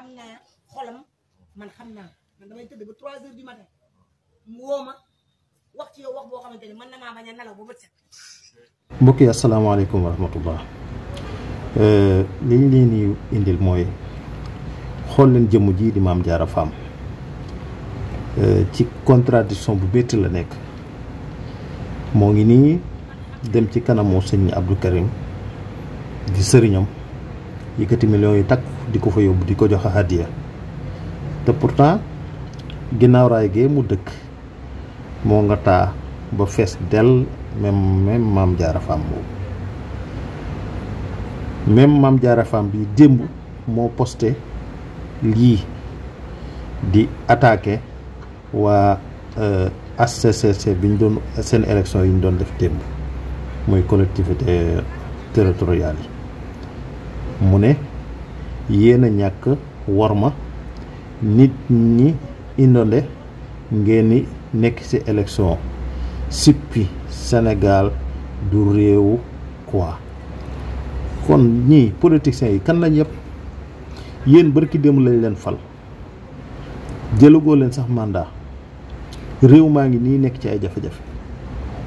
xam naa xolam man xam naa man damay tëdd ba 3 heures du matin mu woo ma wax ci yow wax boo xamante ni mën na maa bañ a nelaw ba bët set. mbokk yi asalaamaaleykum wa rahmatullah li ñu leen di indil mooy xool leen jëmm ji di Mame Diarra femme ci contradiction bu métti la nekk moo ngi nii dem ci kanamu sëñ Abdou Karim di sëriñam yëkkati millions yi takk di ko fa yóbbu di ko joxe hadiya te pourtant Guinaw Rails gee mu dëkk moo nga taa ba fees dell même Mame Diarra femme boobu même Mame Diarra femme bi démb moo posté lii di attaqué waa HCCT bi ñu doon seen élection yi ñu doon def démb mooy collectivité territoriale yi mu ne yéen a ñàkk worma nit ñi indonde ngeen ni nekk ci élection sippi Sénégal du réewu quoi kon ñii politiciens yi kan lañ yëpp yéen barki démb lañ leen fal jëlagoo leen sax mandat réew maa ngi nii nekk ci ay jafe-jafe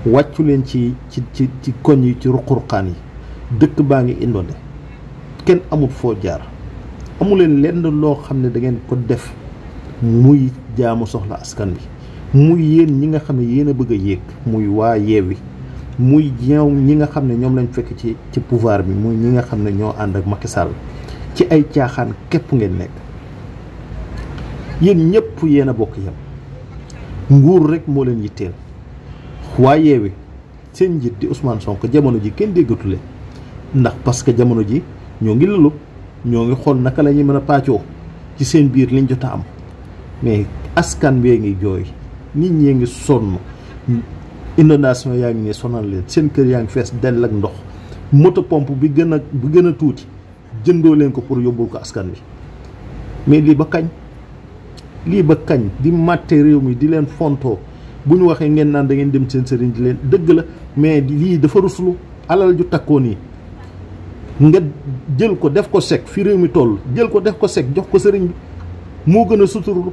wàccu leen ci koñ yi ci ruq-ruqaan yi dëkk baa ngi indonde kenn amul foo jaar amuleen lenn loo xam ne da ngeen ko def muy jaamu soxla askan bi muy yéen ñi nga xam ne yéen a bëgg a yéeg muy waa Yewwi muy ñi nga xam ne ñoom lañ fekk ci pouvoir bi muy ñi nga xam ne ñoo ànd ak Macky Sall ci ay caaxaan képp ngeen nekk yéen ñëpp yéen a bokk yam nguur rek moo leen yitteel waa Yewwi seen njiit di Ousmane Sonko jamono ji kenn déggatu leen ndax parce que jamono ji ñoo ngi lëlu ñoo ngi xool naka la ñuy mën a pàccoo ci seen biir liñ jot a am mais askan bee ngi jooy nit ñee ngi sonn inondation yaa ngi ne sonal leen seen kër yaa ngi fees dell ak ndox moto pompe bi gën a tuuti jëndoo leen ko pour yóbbul ko askan bi mais lii ba kañ di màtte réew mi di leen fontoo bu ñu waxee ngeen naan da ngeen dem seen sëriñ di leen dëgg la mais lii dafa ruslu alal ju takkoo nii nga jël ko def ko sec fi réew mi toll jël ko def ko sec jox ko sëriñ bi moo gën a suturlu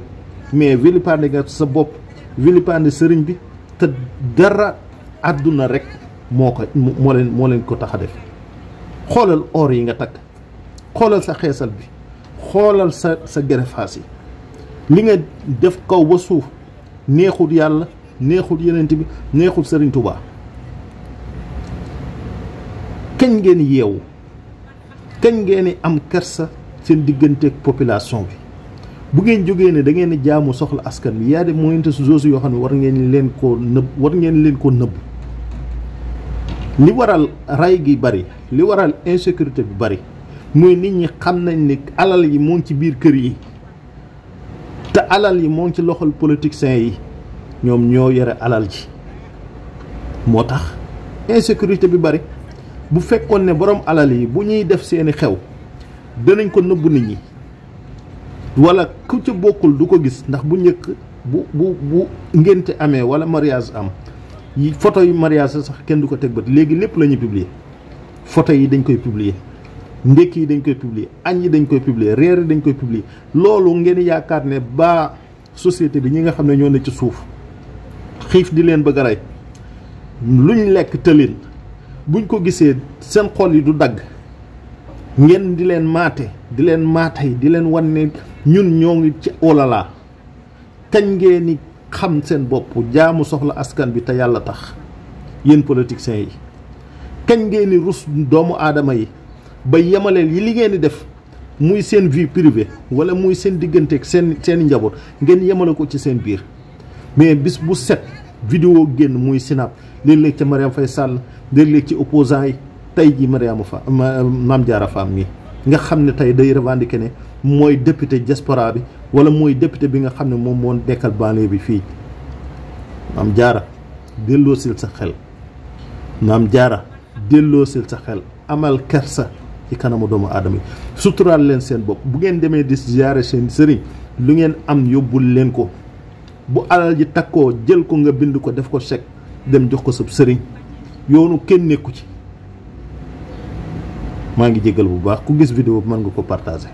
mais vilipande nga sa bopp vilipande sëriñ bi te dara àdduna rek moo leen ko tax a def xoolal or yi nga takk xoolal sa xeesal bi xoolal sa gerefaas yi li nga def kaw ba suuf neexul yàlla neexul yenent bi neexul sëriñ Touba kañ ngeen yeewu kañ ngeen am kersa seen digganteeg population bi bu ngeen jógee ne da ngeen jaamu soxla askan bi yaa de moyente su yoo xam ne war ngeen leen koo nëbb li waral ray gi bari li waral insécurité bi bari mooy nit ñi xam nañ ni alal yi moo ngi ci biir kër yi te alal yi moo ngi ci loxol politiciens yi ñoom ñoo yore alal ji moo tax insécurité bi bari bu fekkoon ne borom alal yi bu ñuy def seeni xew danañ ko nëbb nit ñi wala ku ca bokkul du ko gis ndax bu njëkk bu ngénte amee wala mariage am yi photo yu mariage sax kenn du ko teg bët léegi lépp la ñuy publier photo yi dañ koy publier ndékk yi dañ koy publier añ yi dañ koy publier reer yi dañ koy publier loolu ngeen yaakaar ne ba société bi ñi nga xam ne ñoo ne ci suuf xiif di leen bëgg a rey luñ lekk tëlin buñ ko gisee seen xol yi du dagg ngeen di leen maate di leen wan ne ñun ñoo ngi ci olala kañ ngeen ni xam seen bopp jaamu soxla askan bi te yàlla tax yéen politiciens yi kañ ngeen ni rus doomu aadama yi ba yemaleel yi li ngeen di def muy seen vie privée wala muy seen diggante ak seen njaboot ngeen yemale ko ci seen biir mais bis bu set vidéo génn muy sinap léeg-léeg ca Mariam Faye Sall léeg-léeg ci opposants yi tey ji Mame Diarra femme mi nga xam ne tey day revendiquer ne mooy député diaspora bi wala mooy député bi nga xam ne moom moo nekkal banlieue bi fii Mame Diarra delloosil sa xel Mame Diarra delloosil sa xel amal kersa ci kanamu doomu aadama yi suturaal leen seen bopp bu ngeen demee di ziyaare seen sëriñ lu ngeen am yóbbul leen ko bu alal ji takkoo jël ko nga bind ko def ko chèque dem jox ko sab sëriñ yoonu kenn nekku ci maa ngi jégal bu baax ku gis vidéo bi mën nga ko partager